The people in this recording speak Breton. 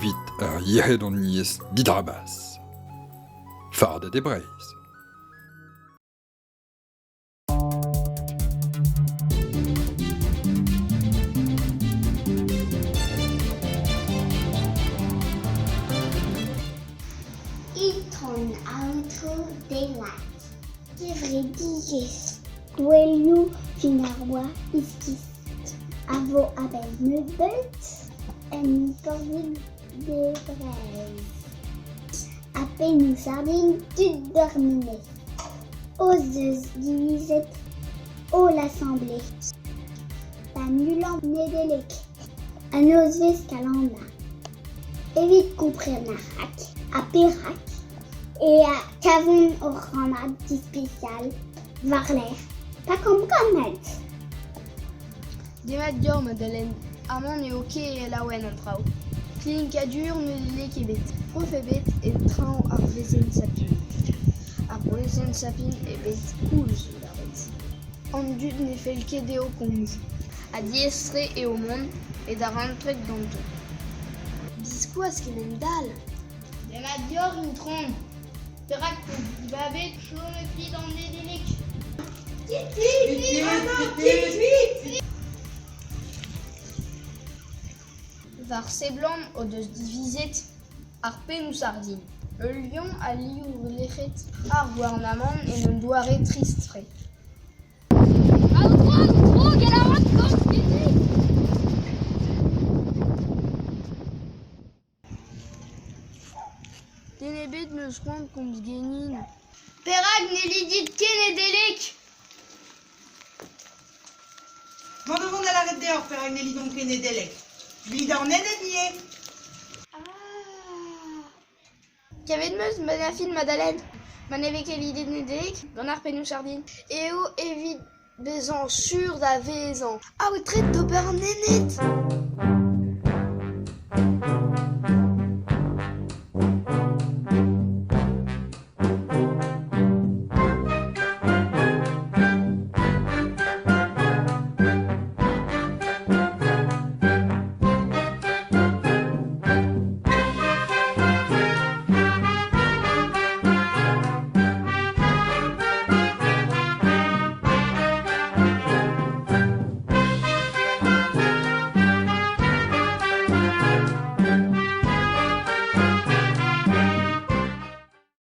Evit ar yec'hedoniezh didrabas. Fardet e Breizh. Itron Aotrou Delat. Kevredigezh gouelioù fin ar bloaz iskis a vo a-benn nebeut en kornôg Breizh. Ha pennoù sardin tud Douarnenez o deus divizet holl asambles da nullañ Nedeleg, an nozvezh kalanna, evit kompren ar rak ha perak e kavont ur c'hannad ispisial war-lerc'h pakomp ganit. Demat deoc'h Madeleine, amañ n'eo ket laouen an traoù. Klinkadur Nedeleg ebet, prof ebet e traoñ ar wezenn sapin. Ar wezenn sapin ebet koulz lâret. An dud ne fell ket dezho komz. Ha diaes-tre eo mont e darempred ganto. Biskoazh kemend-all ! Demat deoc'h Itron. Perak 'peus dibabet chom e-pad an Nedeleg ? War seblant o deus divizet ar pennoù-sardin heuliañ alioù lec'hed ar gouarnamant en un doare trist-tre. Den ebet n'eus c'hoant komz ganin. Perak ne lidit ket Nedeleg ? Mont a vont da lâret deoc'h perak ne lidomp ket Nedeleg. Lidañ an Nened ivez. Ah Kavet 'm eus ma film Madalen. Ma ne vez ket lidet Nedeleg gant ar pennoù sardin eo evit bezañ sur da vezañ aotret d'ober an Nened.